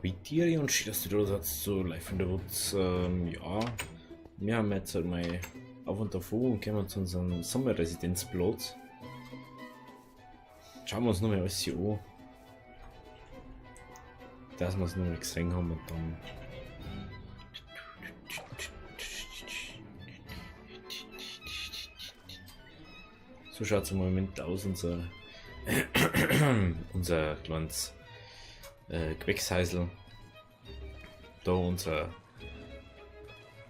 Habitiere und schön, dass du da seid zu Life in the Woods. Ja, wir haben jetzt halt mal auf und davor und kommen zu unserem Sommerresidenzplatz. Schauen wir uns nochmal alles hier an. Dass wir es nochmal gesehen haben und dann. So schaut es im Moment aus, unser kleines Gewächshäusl. Da unsere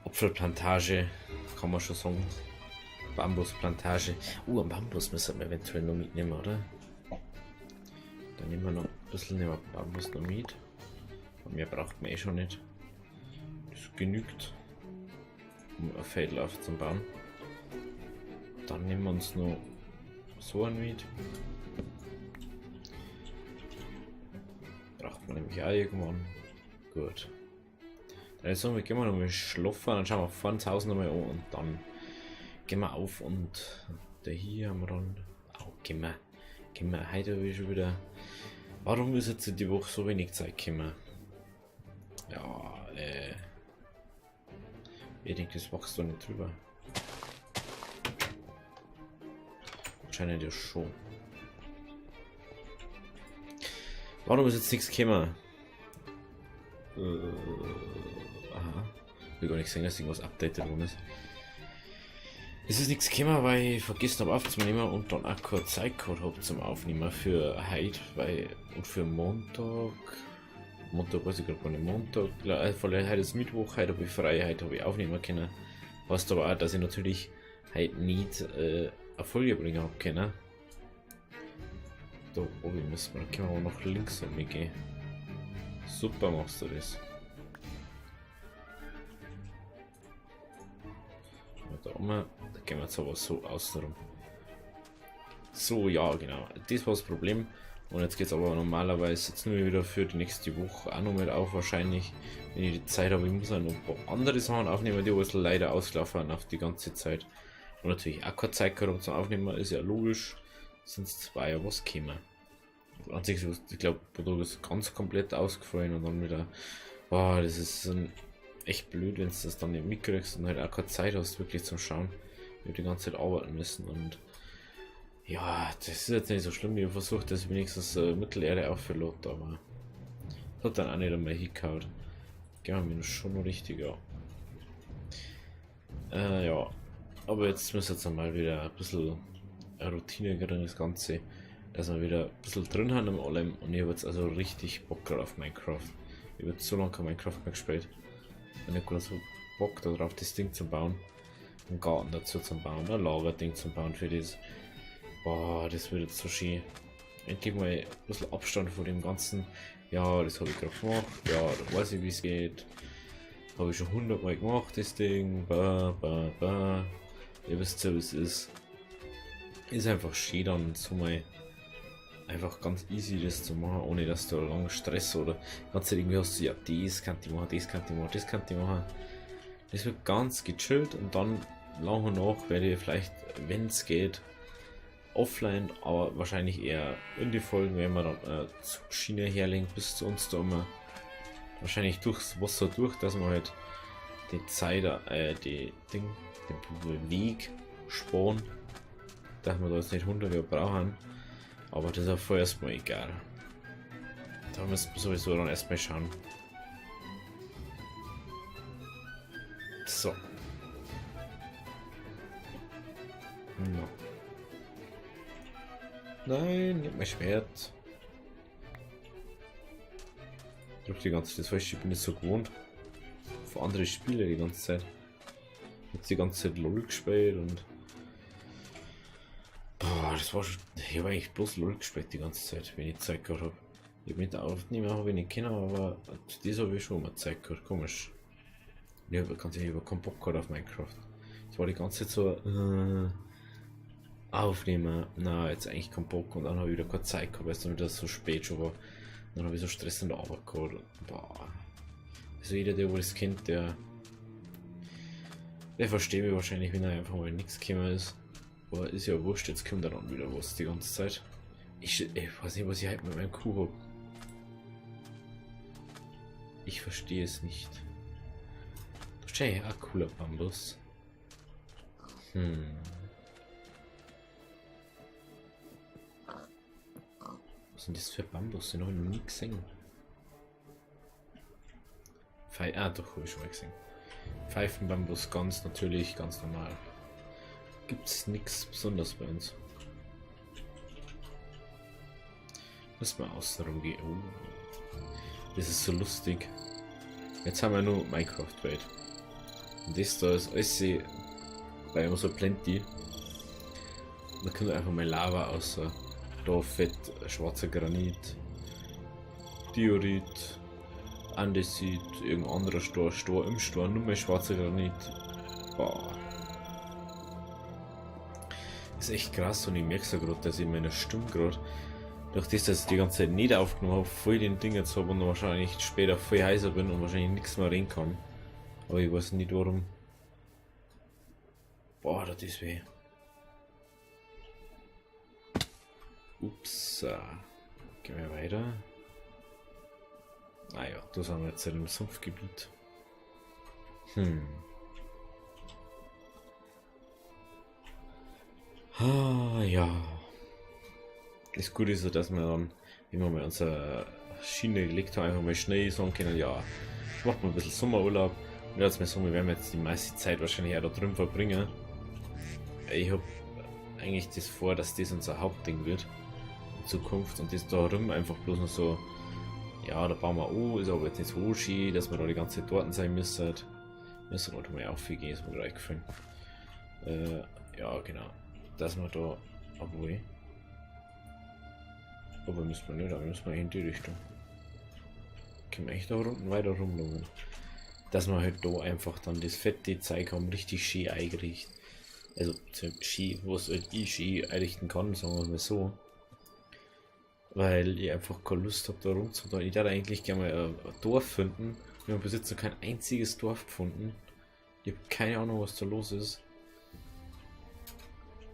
Apfelplantage, kann man schon sagen. Bambusplantage. Einen Bambus müssen wir eventuell noch mitnehmen, oder? Dann nehmen wir noch ein bisschen nehmen wir Bambus noch mit. Aber mehr braucht man eh schon nicht. Das genügt, um ein Feld aufzubauen. Dann nehmen wir uns noch so einen mit. Braucht man nämlich auch irgendwann. Gut. Dann jetzt sagen wir, gehen wir nochmal schlafen, dann schauen wir vorne zu Hause nochmal an und dann gehen wir auf und der hier haben wir dann. Oh, gehen wir heute habe ich schon wieder. Warum ist jetzt die Woche so wenig Zeit gekommen? Ja, ich denke, das wächst doch nicht drüber. Anscheinend ja schon. Warum ist jetzt nichts gekommen? Aha. Ich hab gar nicht gesehen, dass irgendwas updated worden ist. Es ist nichts gekommen, weil ich vergessen habe aufzunehmen und dann auch keine Zeit gehabt hab zum Aufnehmen für heute, weil und für Montag. Montag weiß ich grad gar nicht. Montag, vielleicht heute ist Mittwoch, heute hab ich frei, heute hab ich aufnehmen können. Heißt aber auch, dass ich natürlich heute nicht eine Folge bringen hab können. Da oben müssen wir, da können wir aber noch links um mich gehen. Super machst du das. Da oben, da gehen wir jetzt aber so außen rum. So, ja, genau. Das war das Problem. Und jetzt geht's aber normalerweise jetzt nur wieder für die nächste Woche auch noch mit auf, wahrscheinlich. Wenn ich die Zeit habe, ich muss auch noch ein paar andere Sachen aufnehmen, die was leider ausgelaufen sind auf die ganze Zeit. Und natürlich auch keine Zeit gehabt zum Aufnehmen, ist ja logisch. Sind es zwei ja was gekommen. Das Einzige, was ich glaub, Produkt ist ganz komplett ausgefallen und dann wieder. Boah, das ist ein echt blöd, wenn du das dann nicht mitkriegst und halt auch keine Zeit hast, wirklich zum Schauen. Ich hab die ganze Zeit arbeiten müssen und ja, das ist jetzt nicht so schlimm. Ich hab versucht, dass ich wenigstens Mittelerde aufverlot, aber das hat dann auch nicht einmal hingehauen. Gehen wir mir schon noch richtig, ja. Ja, aber jetzt müssen wir jetzt einmal wieder ein bisschen eine Routine kriegen, das Ganze, dass wir wieder ein bisschen drin haben im allem. Und ich hab jetzt also richtig Bock gerade auf Minecraft. Ich hab jetzt so lange kein Minecraft mehr gespielt. Und ich hab gerade so Bock darauf, das Ding zu bauen. Einen Garten dazu zu bauen, ein Lagerding zu bauen für das. Boah, das wird jetzt so schön. Endlich mal ein bisschen Abstand von dem Ganzen. Ja, das hab ich grad gemacht. Ja, da weiß ich, wie es geht. Hab ich schon 100-mal gemacht, das Ding. Ba, ba, ba. Ihr wisst ja, wie es ist. Ist einfach schön dann so mal einfach ganz easy das zu machen, ohne dass du lange Stress oder ganz irgendwie hast du, ja, das kann ich machen, das kann ich machen, das kann ich machen. Das wird ganz gechillt und dann nach und nach werde ich vielleicht, wenn's geht, offline, aber wahrscheinlich eher in die Folgen, wenn wir dann Zugschiene herlegen bis zu uns da immer. Wahrscheinlich durchs Wasser durch, dass wir halt die Zeit, die Ding, den Weg sparen, dass wir da jetzt nicht 100 Jahre brauchen. Aber das ist auch vorerst mal egal. Da müssen wir sowieso dann erstmal schauen. So. No. Nein, nicht mein Schwert. Ich drück die ganze Zeit das falsch, ich bin nicht so gewohnt. Für andere Spiele die ganze Zeit. Ich hab die ganze Zeit LOL gespielt und. Boah, das war schon. Ich hab eigentlich bloß LOL gespielt die ganze Zeit, wenn ich Zeit gehabt hab. Ich hab mit aufnehmen hab ich nicht können, aber das hab ich schon mal Zeit gehabt. Komisch. Ich hab ganz ehrlich, ich hab keinen Bock gehabt auf Minecraft. Das war die ganze Zeit so aufnehmen, na, jetzt eigentlich keinen Bock und dann hab ich wieder keine Zeit gehabt, weil es dann wieder so spät schon war. Und dann hab ich so Stress in der Arbeit gehabt und, boah. Also jeder, der wo das kennt, der versteht mich wahrscheinlich, wenn er einfach mal nichts gekommen ist. Aber ist ja wurscht, jetzt kommt da dann wieder was die ganze Zeit. Ich weiß nicht, was ich halt mit meinem Kuh hab. Ich verstehe es nicht. Das ist ein cooler Bambus. Was sind das für Bambus? Den habe ich noch nie gesehen. Doch, habe ich schon mal gesehen. Pfeifenbambus, ganz natürlich, ganz normal. Gibt's nichts Besonderes bei uns. Müssen wir außen rumgehen. Oh. Das ist so lustig. Jetzt haben wir nur Minecraft-Welt. Und das da ist alles bei uns so plenty. Da kommt einfach mal Lava raus. Da fett schwarzer Granit, Diorit, Andesit, irgendein anderer Stor, Stor im Stor, nur mehr schwarzer Granit. Boah. Ist echt krass und ich merke so grad, dass ich meine Stimme grad, durch das, dass ich die ganze Zeit nicht aufgenommen habe, voll den Ding jetzt habe und wahrscheinlich später voll heiser bin und wahrscheinlich nichts mehr reden kann. Aber ich weiß nicht warum. Boah, das ist weh. Ups. Gehen wir weiter. Ah ja, da sind wir jetzt im Sumpfgebiet. Ah ja. Das Gute ist ja, dass wir dann, wenn wir mal unsere Schiene gelegt haben, einfach mal schnell sagen können, ja, jetzt macht man ein bisschen Sommerurlaub. Und jetzt mal sagen, wir werden jetzt die meiste Zeit wahrscheinlich auch da drüben verbringen. Ich hab eigentlich das vor, dass das unser Hauptding wird in Zukunft und das da drüben einfach bloß noch so, ja, da bauen wir an, ist aber jetzt nicht so schön, dass wir da die ganze Zeit dort sein müssen. Müssen wir mal aufgehen, ist mir gleich gefallen. Ja, genau. Dass wir da, obwohl, aber müssen wir nicht, aber müssen wir in die Richtung. Können wir echt da unten weiter rumlaufen. Dass wir halt da einfach dann das fette Zeug haben, richtig schön eingerichtet. Also schön, was halt ich schön einrichten kann, sagen wir mal so. Weil ich einfach keine Lust hab, da rumzutun. Ich würde eigentlich gerne mal ein Dorf finden. Wir haben bis jetzt noch kein einziges Dorf gefunden. Ich hab keine Ahnung, was da los ist.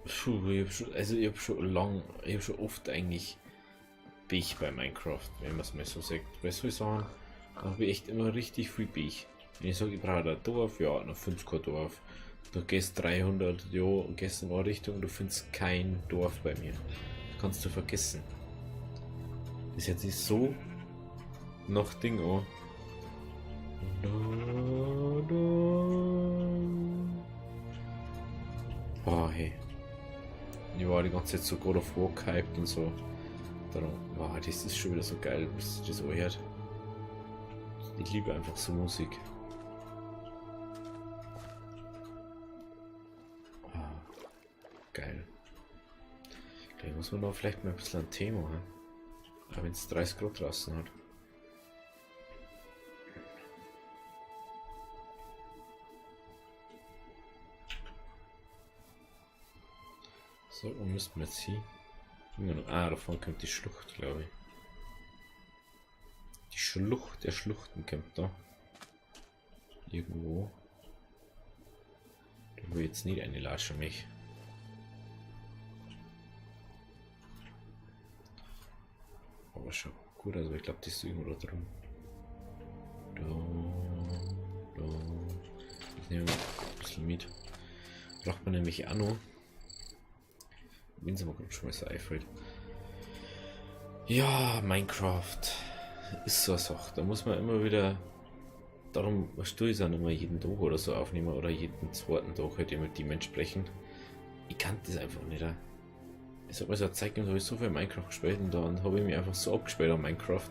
Puh, ich hab schon, also ich hab schon lang, ich hab schon oft eigentlich Pech bei Minecraft, wenn man es mal so sagt. Weil soll ich sagen, da hab ich echt immer richtig viel Pech. Wenn ich sag, ich brauche ein Dorf, ja, dann findest du kein Dorf. Du gehst 300, ja, und gehst in eine Richtung, du findest kein Dorf bei mir. Das kannst du vergessen. Das hört sich so nach Ding an. Da, da. Boah, hey. Ich war die ganze Zeit so God of War gehypt und so. Darum, boah, das ist schon wieder so geil, was das so hört. Ich liebe einfach so Musik. Oh, geil. Gleich muss man da vielleicht mal ein bisschen ein Thema haben. Aber wenn es 30 Grad draußen hat. So, wo müssten wir jetzt hin? Ah, davon kommt die Schlucht, glaube ich. Die Schlucht der Schluchten kommt da. Irgendwo. Da will ich jetzt nicht eine Lasche mich. Aber schon gut, also ich glaub, die ist irgendwo da drin. Da, da. Das nehmen wir ein bisschen mit. Braucht man nämlich auch noch. Wenn es mir gerade schon mal so einfällt. Ja, Minecraft ist so eine Sache. Da muss man immer wieder. Darum tue ich es auch nicht mehr jeden Tag oder so aufnehmen oder jeden zweiten Tag halt immer dementsprechend. Ich kann das einfach nicht. Es hat mir so eine Zeit gegeben, da habe ich so viel Minecraft gespielt und dann habe ich mich einfach so abgespielt an Minecraft.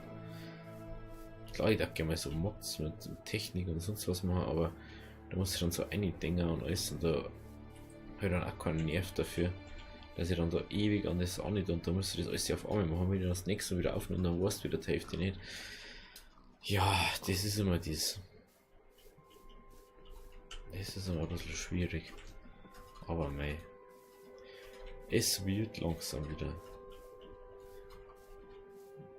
Klar, ich darf gerne mal so Mods mit Technik und sonst was machen, aber da muss ich dann so eindenken und alles und da habe ich dann auch keinen Nerv dafür, dass ich dann da ewig an das angeht und da musst du das alles auf einmal machen, wenn ich das nächste wieder aufnehmen und dann weißt du wieder die Hälfte nicht. Ja, das ist immer das. Das ist immer ein bisschen schwierig. Aber mei. Es wird langsam wieder.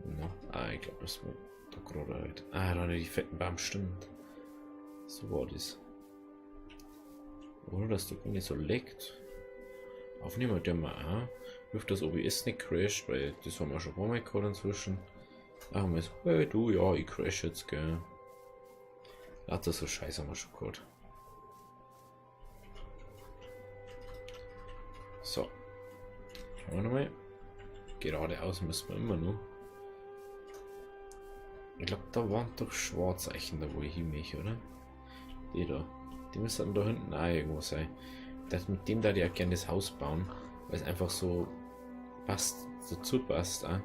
Na, ich glaub, das war da gerade halt. Ah, da die fetten Baum, stimmt. So war das. Oder dass da gar nicht so leckt. Aufnehmen wir mal auch. Wirft das OBS nicht crasht, weil das haben wir schon ein paar Mal gehabt inzwischen. Ach, haben wir so, hey du, ja, ich crash jetzt, gell. Lauter so Scheiß haben wir schon gehabt. So. Schauen wir nochmal. Geradeaus müssen wir immer noch. Ich glaube, da waren doch Schwarzeichen da, wo ich hin möchte, oder? Die da. Die müssen da hinten auch irgendwo sein. Das, mit dem da die auch gerne das Haus bauen, weil es einfach so passt, dazu passt. Auch.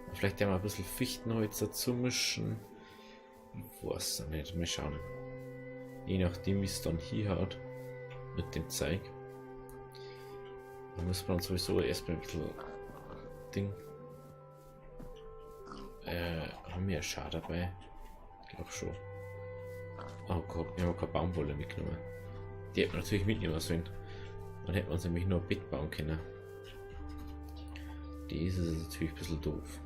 Und vielleicht ja mal ein bisschen Fichtenholz dazu mischen. Ich weiß nicht, mal schauen. Je nachdem, wie es dann hier hat mit dem Zeug. Da muss man sowieso erstmal ein bisschen Ding. Haben wir ja Schar dabei? Ich glaube schon. Oh Gott, wir haben keine Baumwolle mitgenommen. Die hätten wir natürlich mitnehmen sollen. Dann hätten wir uns nämlich nur ein Bett bauen können. Die ist natürlich ein bisschen doof.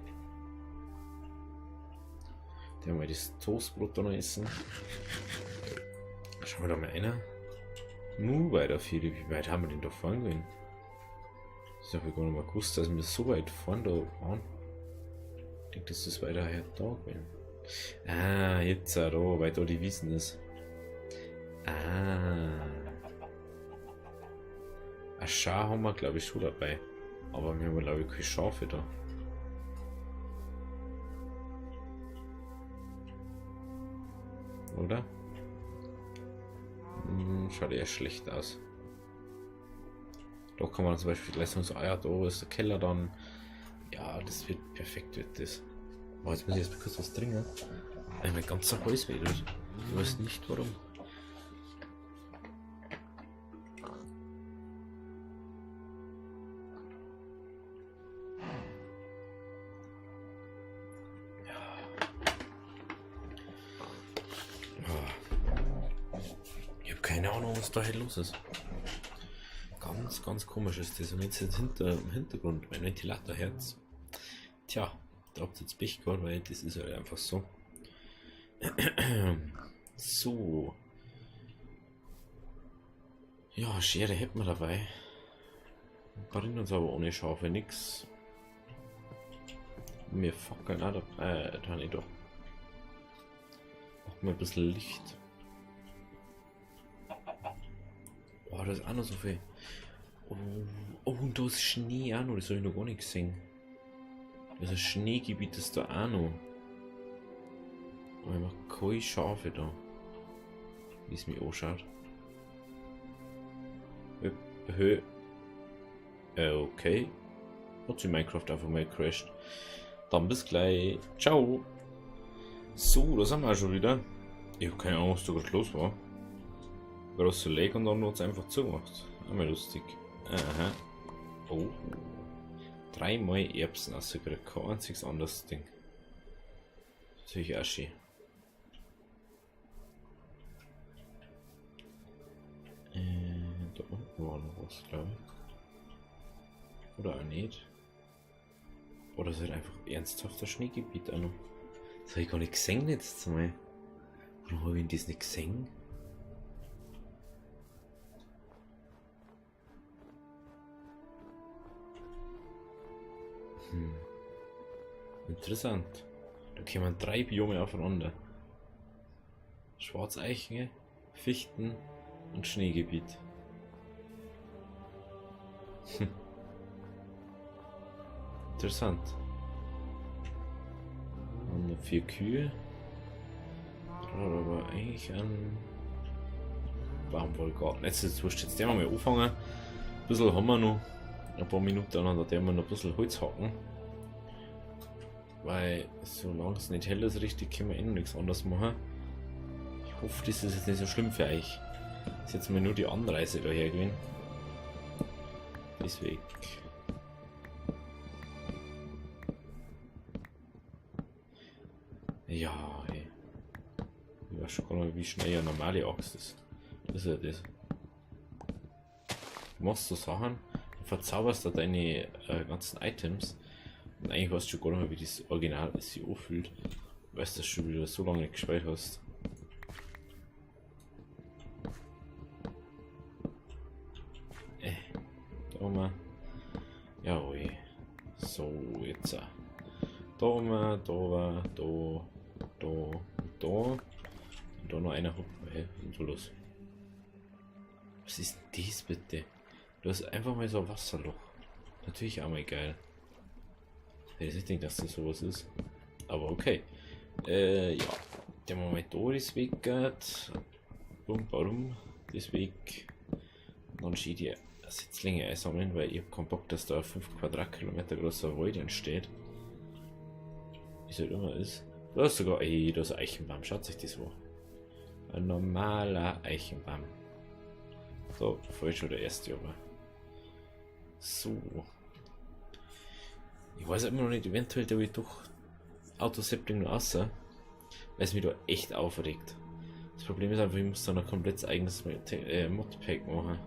Dann wir das Toastbrot da noch essen. Schauen wir da mal einer. Nur weiter, Philipp. Wie weit haben wir denn da fahren gewesen? Das habe ich gar nicht mal gewusst, dass wir so weit fahren da waren. Ich denke, das ist weiter her da gewesen. Ah, jetzt auch da, weil da die Wiesen ist. Ah. Ein Schar haben wir, glaube ich, schon dabei. Aber wir haben, glaube ich, keine Schafe da. Oder? Hm, schaut eher schlecht aus. Da kann man zum Beispiel gleich sagen, so, ah ja, da ist der Keller dann. Ja, das wird perfekt, wird das. Oh, jetzt muss ich erst kurz was trinken. Mein ganzer Hals weh tut. Ich weiß nicht warum. Ich habe keine Ahnung, was da hier los ist. Ganz, ganz komisch ist das. Und jetzt hinter, im Hintergrund mein Ventilatorherz. Tja, da habt ihr jetzt Pech gehabt, weil das ist halt einfach so. So. Ja, Schere hätten wir dabei. Bringt uns aber ohne Schafe nix. Wir fackeln auch dabei. Da nicht doch. Machen wir ein bisschen Licht. Oh, da ist auch noch so viel. Oh, oh, und da ist Schnee auch noch. Das habe ich noch gar nicht gesehen. Das ist ein Schneegebiet, das ist da auch noch. Aber ich mach keine Schafe da. Wie es mich anschaut. Okay. Hat sich Minecraft einfach mal gecrashed. Dann bis gleich. Ciao. So, da sind wir auch schon wieder. Ich hab keine Ahnung, was da gerade los war. Große Lake und dann hat's einfach zugemacht. Einmal lustig. Aha. Oh. 3-mal Erbsen rausgekriegt. Kein einziges anderes Ding. Natürlich auch schön. Da unten war noch was, glaube ich. Oder auch nicht. Oder ist halt einfach ernsthafter Schneegebiet auch noch. Das hab ich gar nicht gesehen jetzt mal. Warum hab ich denn das nicht gesehen? Hm. Interessant. Da kämen 3 Biome aufeinander. Schwarzeichen, Fichten und Schneegebiet. Hm. Interessant. Und noch 4 Kühe. Aber eigentlich ein Baumwollgarten. Jetzt ist es wurscht. Jetzt werden wir mal anfangen. Ein bisschen haben wir noch. Ein paar Minuten, dann werden wir noch ein bisschen Holz hacken. Weil solange es nicht hell ist, richtig, können wir eh noch nichts anderes machen. Ich hoffe, das ist jetzt nicht so schlimm für euch. Das ist jetzt mal nur die Anreise daher gewesen. Deswegen. Ja, ey. Ich weiß schon gar nicht, wie schnell eine normale Axt ist. Das ist ja das. Du machst so Sachen, du verzauberst da deine ganzen Items. Und eigentlich weißt du schon gar nicht mehr, wie das Original sich anfühlt. Weil du das schon wieder so lange nicht gespielt hast. Da haben wir. Jawohl. So, jetzt. Da haben wir, da, da, da und da. Und da da noch einer hab. Hä, was ist denn da los? Was ist denn das bitte? Du hast einfach mal so ein Wasserloch. Natürlich auch mal geil. Ich hätte nicht gedacht, dass das sowas ist. Aber okay. Ja. Der Moment da ist weg. Bum, barum. Das Weg. Und dann steht die Setzlinge einsammeln, weil ich hab keinen Bock, dass da 5 Quadratkilometer großer Wald entsteht. Wie es halt immer ist. Da ist sogar, ey, da ist ein Eichenbaum. Schaut sich das an. Ein normaler Eichenbaum. So, voll schon der erste, aber. So. Ich weiß immer noch nicht, eventuell da ich doch Auto-Sapling nur außer, weil es mich da echt aufregt. Das Problem ist einfach, ich muss dann ein komplett eigenes Modpack machen.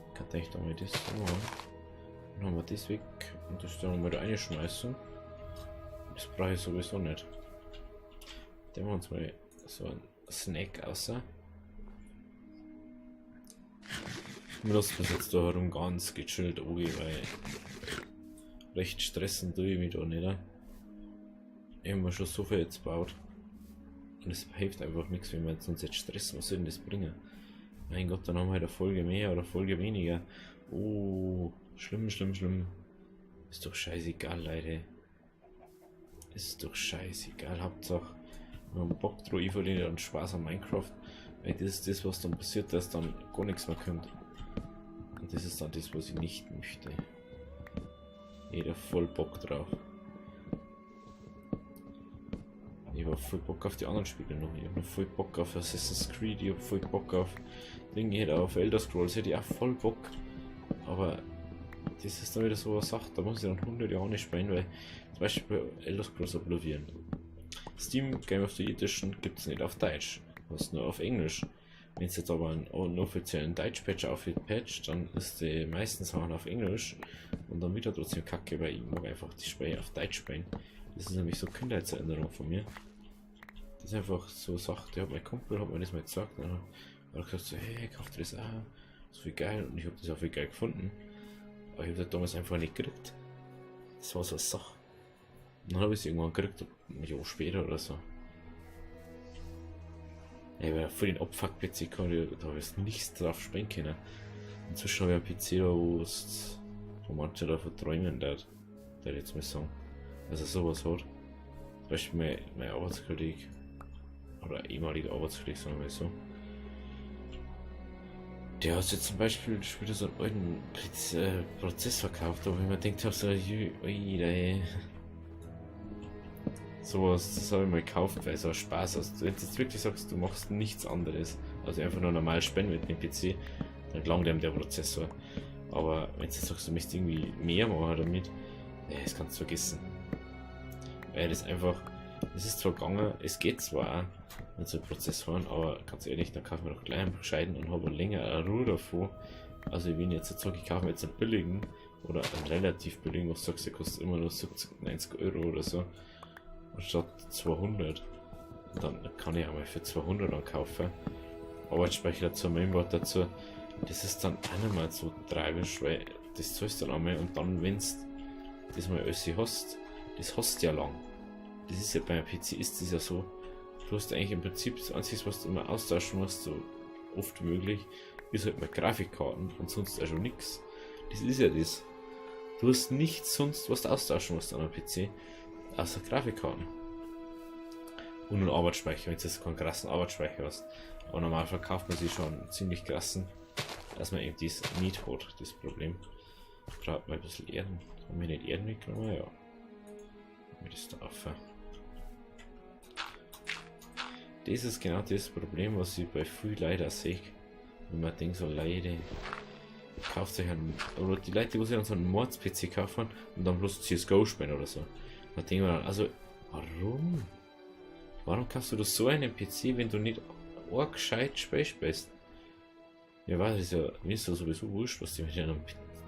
Ich kann eigentlich da mal das machen. Dann haben wir das weg und das dann mal da reinschmeißen. Das brauche ich sowieso nicht. Dann machen wir uns mal so einen Snack außer. Ich lasse das jetzt da herum ganz gechillt angehen, weil recht stressen tue ich mich da nicht. Ich habe mir schon so viel jetzt gebaut. Und es hilft einfach nichts, wenn wir uns jetzt stressen. Was soll denn das bringen? Mein Gott, dann haben wir halt eine Folge mehr oder eine Folge weniger. Oh, schlimm, schlimm, schlimm. Ist doch scheißegal, Leute. Ist doch scheißegal. Hauptsache, wir haben Bock drauf, ich verliere dann Spaß an Minecraft. Weil das ist das, was dann passiert, dass dann gar nichts mehr kommt. Und das ist dann das, was ich nicht möchte. Jeder voll Bock drauf. Ich hab voll Bock auf die anderen Spiele noch. Ich hab noch voll Bock auf Assassin's Creed, ich hab voll Bock auf Dinge, ich hätte auf Elder Scrolls, hätte ich auch voll Bock. Aber das ist dann wieder so eine Sache, da muss ich dann 100 Jahre nicht spielen, weil zum Beispiel Elder Scrolls Oblivion. Steam Game of the Year Edition gibt's nicht auf Deutsch, was nur auf Englisch. Wenn es jetzt aber einen offiziellen Deutsch-Patch aufpatcht, dann ist die meisten Sachen auf Englisch und dann wieder trotzdem kacke, weil ich mag einfach die Spiele auf Deutsch spielen. Das ist nämlich so Kindheitserinnerung von mir. Das ist einfach so eine Sache, die hat mein Kumpel, hat mir das mal gesagt, und dann hat er gesagt so, hey, kauf dir das auch, das ist voll geil, und ich hab das auch voll geil gefunden. Aber ich hab das damals einfach nicht gekriegt. Das war so eine Sache. Und dann hab ich es irgendwann gekriegt, ein Jahr später oder so. Ich war voll den Abfuck-PC gehabt, da hab ich nichts drauf spielen können. Inzwischen hab ich einen PC da, wo manche davon träumen, der jetzt mal sagen, dass er sowas hat. Zum Beispiel mein Arbeitskollege, oder ehemaliger Arbeitskollege, sagen wir mal so. Der hat jetzt zum Beispiel später so einen alten Prozessor gekauft, wo ich mir gedacht hab, so, ui, ey. Sowas, das habe ich mal gekauft, weil es auch Spaß ist. Wenn du jetzt wirklich sagst, du machst nichts anderes, also einfach nur normal spielen mit dem PC, dann langt einem der Prozessor. Aber wenn du jetzt sagst, du möchtest irgendwie mehr machen damit, ja, das kannst du vergessen. Weil das einfach, es ist zwar gegangen, es geht zwar auch mit so Prozessoren, aber ganz ehrlich, dann kaufen wir doch gleich einen gescheiten und habe länger eine Ruhe davor. Also wenn ich jetzt sage, ich kaufe mir jetzt einen billigen oder einen relativ billigen, was du sagst, der kostet immer nur 70, 90 Euro oder so, anstatt 200. Und dann kann ich auch mal für 200 dann kaufen. Arbeitsspeicher dazu, Mainboard dazu, das ist dann auch nicht mehr so tragisch, weil das zahlst du dann einmal und dann, wenn's das mal alles hast, das hast du ja lang. Das ist ja beim PC ist das ja so, du hast eigentlich im Prinzip das Einzige, was du immer austauschen musst, so oft wie möglich, ist halt mal Grafikkarten und sonst auch schon nix. Das ist ja das. Du hast nichts sonst, was du austauschen musst an einem PC, außer Grafikkarten. Und einen Arbeitsspeicher, wenn du jetzt keinen krassen Arbeitsspeicher hast. Aber normal verkauft man sich schon einen ziemlich krassen, dass man eben das nicht hat, das Problem. Braucht man ein bisschen Erden. Haben wir nicht Erden mitgenommen? Ja. Haben wir das da auf? Das ist genau das Problem, was ich bei vielen Leuten sehe. Wenn man denkt so, Leute, kauft sich einen, oder die Leute, die sich dann so einen Mords-P C kaufen und dann bloß CSGO spielen oder so. Da denkt man dann, also, warum? Warum kaufst du so einen PC, wenn du nicht arg gescheit Spiel spielst? Ja, weiß ich ja, mir ist ja sowieso wurscht, was die mit einem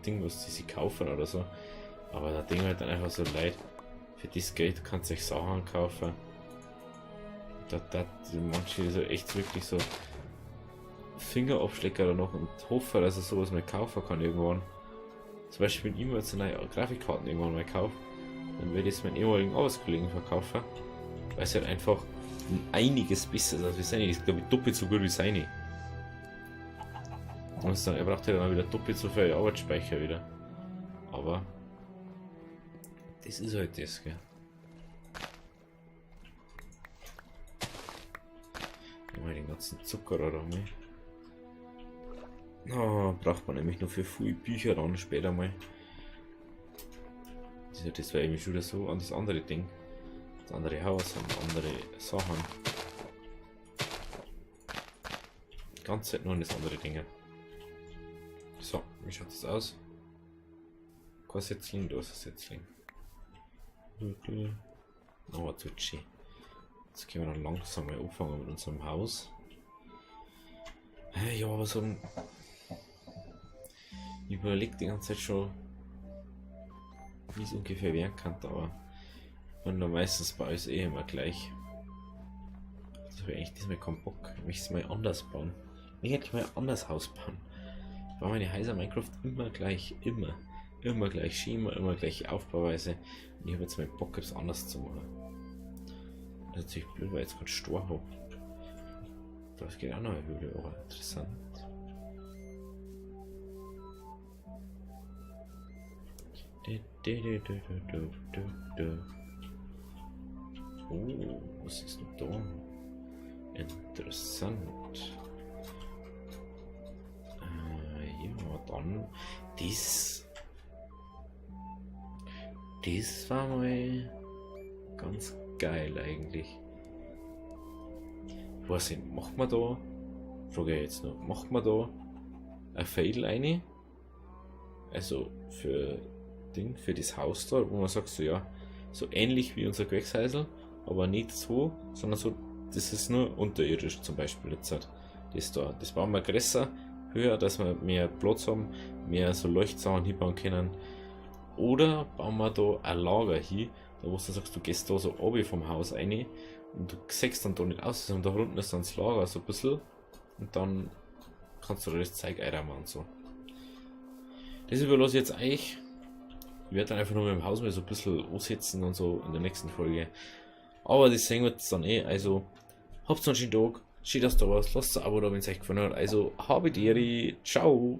Ding, was die sich kaufen oder so. Aber da denke ich halt dann einfach so, Leute, für das Geld kannst du euch Sachen kaufen. Da, die manche so echt wirklich so Fingerabschläger da noch und hoffe, dass er sowas mal kaufen kann irgendwann. Zum Beispiel, wenn ich mir jetzt neue Grafikkarten irgendwann mal kaufe, dann werde ich es meinen ehemaligen Arbeitskollegen verkaufen. Weil es halt einfach einiges besser ist als wie seine. Ist, glaube ich, doppelt so gut wie seine. Und dann, er braucht halt dann wieder doppelt so viel Arbeitsspeicher wieder. Aber das ist halt das, gell. Mal den ganzen Zucker oder mal. Oh, braucht man nämlich nur für viele Bücher dann später mal. Das, ist das war irgendwie schon wieder so an das andere Ding. Das andere Haus und andere Sachen. Die ganze Zeit nur an das andere Dinge. So, wie schaut das aus? Kein Setzling, da ist ein Setzling. Oh, jetzt wird schön. Jetzt können wir dann langsam mal anfangen mit unserem Haus. Ja, aber so ein. Ich überlege die ganze Zeit schon, wie es ungefähr werden kann, aber man da meistens bei uns eh immer gleich. Das habe ich eigentlich diesmal keinen Bock. Ich möchte es mal anders bauen. Ich hätte mal anders Haus bauen. Ich baue meine Häuser Minecraft immer gleich, immer. Immer gleich Schema, immer gleiche Aufbauweise. Und ich habe jetzt mal Bock, es anders zu machen. Das ist natürlich blöd, weil ich jetzt gerade Stor habe. Das geht auch noch eine Höhle, aber interessant. Oh, was ist denn da? Interessant. Ja, dann das. Das war mal ganz geil eigentlich. Ich weiß nicht, macht man da? Frage ich jetzt noch, macht man da ein Pfeil rein? Also für Ding, für das Haus da, wo man sagt, so ja, so ähnlich wie unser Gewächshäusl, aber nicht so, sondern so, das ist nur unterirdisch zum Beispiel jetzt halt. Das da, das bauen wir größer, höher, dass wir mehr Platz haben, mehr so Leuchtsachen hinbauen können. Oder bauen wir da ein Lager hin, da wo du sagst, du gehst da so runter vom Haus rein und du siehst dann da nicht aus, und da unten ist dann das Lager so ein bisschen und dann kannst du da das Zeug einräumen und so. Das überlasse ich jetzt euch. Ich werde dann einfach nur mit dem Haus mal so ein bisschen ansetzen und so in der nächsten Folge. Aber das sehen wir jetzt dann eh. Also, habt einen schönen Tag, schön, dass du da warst, lasst ein Abo da, wenn es euch gefallen hat. Also, habe die Ehre, ciao!